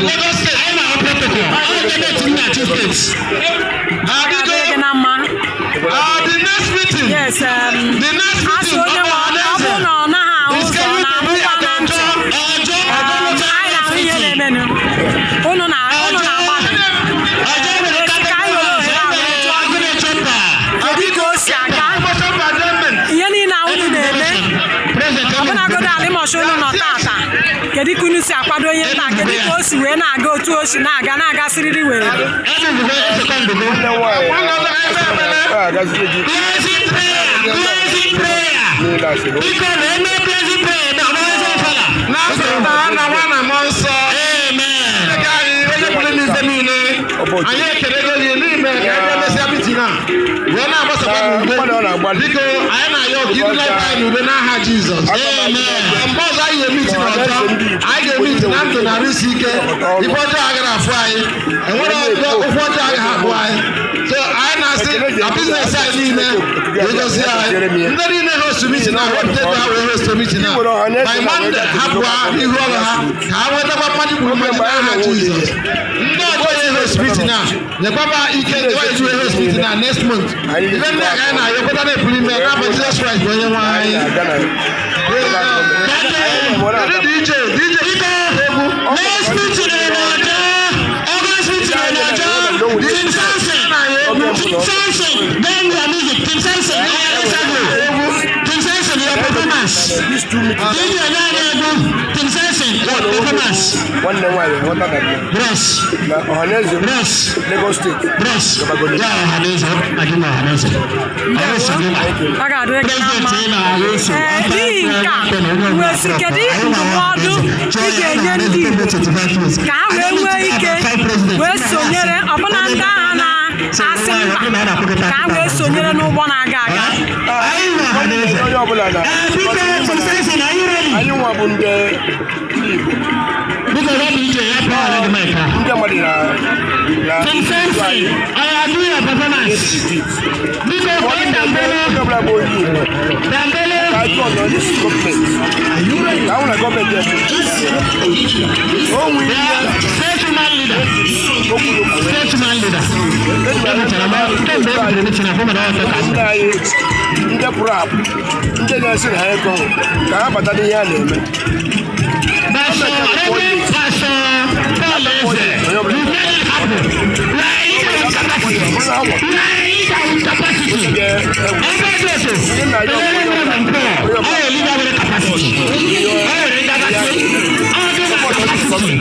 Lagos State. Anyị na-ahụ protocol. Ọ ga-eme na two states. Ọ ga-adịrị gị na mma. The next meeting. Yes, The next asị meeting. onye nwe, ọ bụrụ na ọ naghị ahụ ụzọ, ọ na-anụkwa na ntị. Anyị na-ahụ ihe na-emenụ. Unu na-agbalị. Esi ka anyị were ohere a wee jụọ gị, kedu ka o si aga ihe niile a unu na-eme, ọbụnagodo Alimosho unu nọ tata? Kedu ka unu si akwado ihe nta? Kedu ka o si wee na-aga, otu o si na-aga, na-agasịrịrị were? Nwanne m nwaanyị agazie gị Closing prayer. Closing prayer. niile asịrị. Biko, na-eme closing prayer na ọmụmụ fala. N'afọ na nwa na mmụọ nsọ. Amen. Chineke anyị, onye pụrụ ime ife niile, anyị ekelego gị n'ime ka anyị emesịa meeting a wee na-agbasakwa n'udo. Mmadụ ọ na-agbalị. Biko, anyị na-ayọ ka idu anyị n'udo n'aha Jizọs. Amen. Mgbe ọzọ anyị ga-e meet n'ọjọ, anyị ga-e meet na ndụ na arụ isi ike. Ife ọjọọ agaghị afụ anyị, enwere ụkwụ ọjọọ agaghị akpụ anyị. So anyị na-asị na business anyị niile ga-egosi anyị. Ndị niile host meeting na wepụta ego ha wee host meeting na by Monday, hapụ ha ihu ọrụ ha ka ha nwetakwa mmadụ kwuru mmadụ n'aha Jizọs. Ndị ọjọọ ya host meeting a, nyekwaba ike ndị eji wee host meeting na next month. Ife ndị a ka anyị na-ayọkọta na-epuru ime n'afọ Jizọs Kraịst bụ onye nwe anyị. Na-aga na Kedu DJ? DJ, Biko, egwu. Next meeting in Ojo, August meeting in Ojo, Team Samson, Team Samson, then your music, Team Samson, Team Samson, your performance. These two meetings. DJ Nane Egwu, Team Samson, your performance. Nwanne m nwaanyị ghọta na Bros, na Ọhaneze bros, Lagos State. Bros. Ya Ọhaneze, adị na Ọhaneze. Ọhaneze gị na. Ọ ga-adịrị gị na mma. President na-arụso. Ee, n'ihi nke a wee sị, kedu ndụmọdụ ị ga-enye ndị Igbo ka ha wee nwee ike wee sonyere, ọbụna ndị agha na-asị mba, ka ha wee sonyere n'ụgbọ na-aga aga? Anyị nwe Ọhaneze. Onye ọbụla na Ee, biko, Team Samson, are you ready? Anyị nwa bụ ndị Igbo. Biko, ya bụ ije ya pụọ ala gị mic a. Ndị mmadụ na Team Samson, I do your performance. Biko, kpọọ Dambele. Onye ọbụla bụ onye Igbo Dambele. ka ajụ ọnọ ndị gọọmenti ka ahụ na gọọmenti o nwee ihe. State woman leader. Okwuru. State woman leader. Emechara m kemgbe e bidoro meeting na fọmara ọtọ ka Ndị anyị, ndị pụrụ apụ, ndị na-esi na ha ego, ka ha bata n'ihe a na-eme. Pastor, Reverend Pastor Paul Eze, you made it happen. We are in our capacity. We are in our capacity. Ebe dị otu, Reverend Paul, ọ yẹ leader with capacity. Ọ yẹ capacity. Ọ dị na capacity.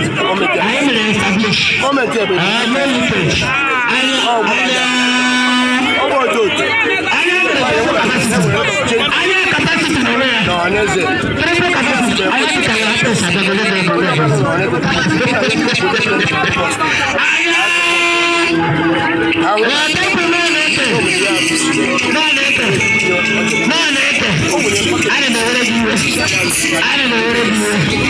Anyị mere establish. Gọọmenti ebe No leakage. Anyị anyị ọ bụ otu otu anyị mere capacity. Anyị capacity n'onwe ya. Na Ọhaneze. Triple capacity. Anyị ka ya esa abịago ebe ebe. Anyị Ahụ temple na-eke na-eke na-eke. Ana m ewere gị iwe. Ana m ewere gị iwe.